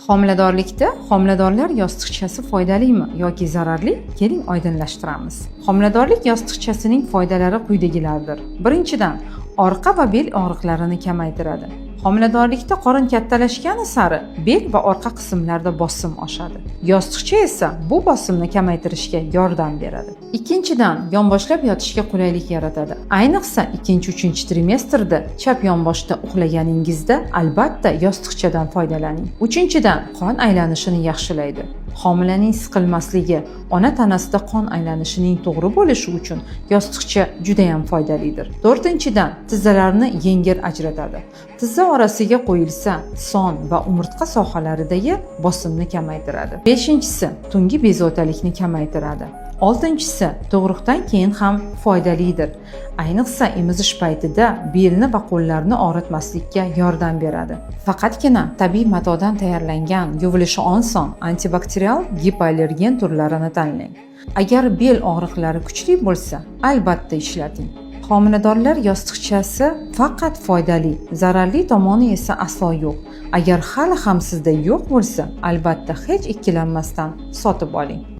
Homiladorlikda homiladorlar yostiqchasi foydalimi yoki zararli? Keling, oydinlashtiramiz. Homiladorlik yostiqchasining foydalari quyidagilardir. Birinchidan, orqa va bel og'riqlarini kamaytiradi. Homiladorlikda qorin kattalashgani sari bel va orqa qismlarda bosim oshadi. Yostiqcha esa bu bosimni kamaytirishga yordam beradi. Ikkinchidan, yonboshlab yotishga qulaylik yaratadi. Ayniqsa, ikkinchi, uchinchi trimestrda chap yonboshda uxlaganingizda albatta yostiqchadan foydalaning. Uchinchidan, qon aylanishini yaxshilaydi. Homilaning siqilmasligi, ona tanasida qon aylanishining to'g'ri bo'lishi uchun yostiqcha juda ham foydalidir. To'rtinchidan, tizzalarni yengil ajratadi. Tizza orasiga qo'yilsa, son va umurtqa sohalaridagi bosimni kamaytiradi. Beshinchisi, tungi bezovtalikni kamaytiradi. Oltinchisi, tug'ruqdan keyin ham foydalidir. Ayniqsa, emizish paytida belni va qo'llarni og'ritmaslikka yordam beradi. Faqatgina tabiiy matodan tayyorlangan, yuvilishi oson, antibakterial, gipoallergen turlarini tanlang. Agar bel og'riqlari kuchli bo'lsa, albatta ishlating. Homiladorlar yostiqchasi faqat foydali, zararli tomoni esa aslo yo'q. Agar hali ham sizda yo'q bo'lsa, albatta hech ikkilanmasdan sotib oling.